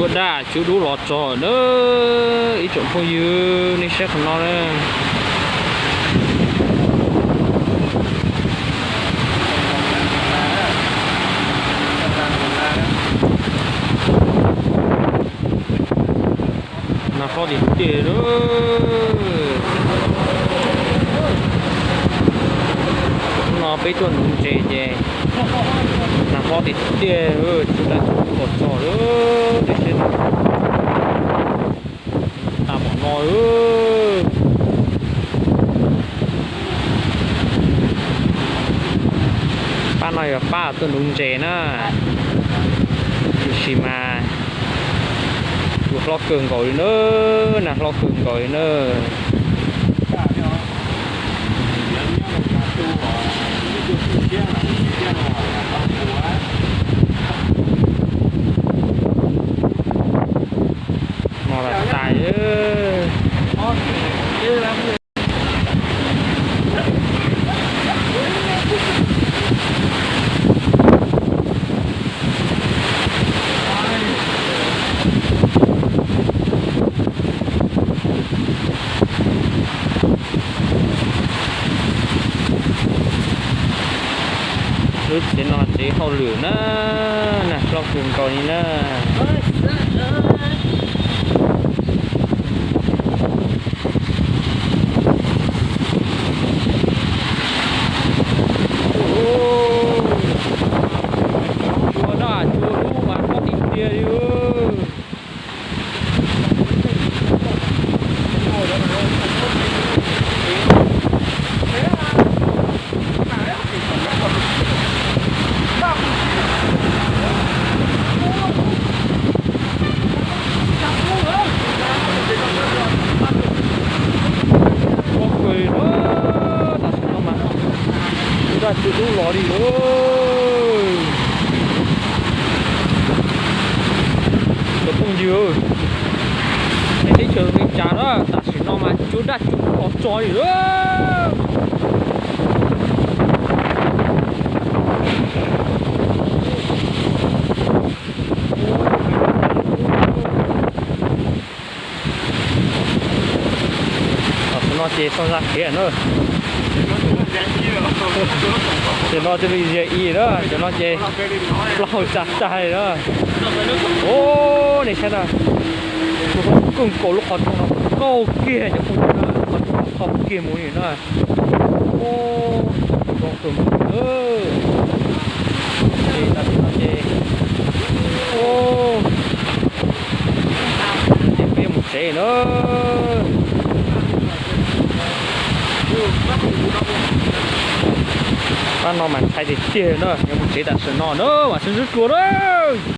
Tsua daj tsua dub los txog na, ib tsoom phooj ywg nej saib qhov no na. Nas hlob tiag tiag na. Hnub no peb tuaj nuv ntses ces nas hlob tiag tiag, tsua daj tsua dub los txog lawm. Tag npaum no. Pab no yog pab tuaj nuv ntses na, tiam sis mas tsua hlob kawg nkaus li na, nas hlob kawg nkaus li na. No las tais. Lub tsev no tsev hauj lwm na, nas hlob kawg nkaus li na. Tsua daj tsua dub mas hlob tiag tiag li. Tam sim no mas tsua daj tsua dub los li lawm. Cov phooj ywg, nej teb chaws Amelikas na, tam sim no mas tsua daj tsua dub los txog li lawm. Tam sim no ces txog zaj kev na. Ces no cia li ze i na, ces no ces plaub hau tsa tag li na. Os, nej saib na, tsua hlob kawg nkaus, lub qhov rooj no qaug kiag cov phooj ywg na, qhov rooj no qaug kiag mus li na. Os, zoo kawg nkaus na. Ces tam sim no ces, ces peb yuav mus tsev na. Pab no mas ntshai tiag tiag na, yuav mus tsev tam sim no na, vam tseeb tsua na.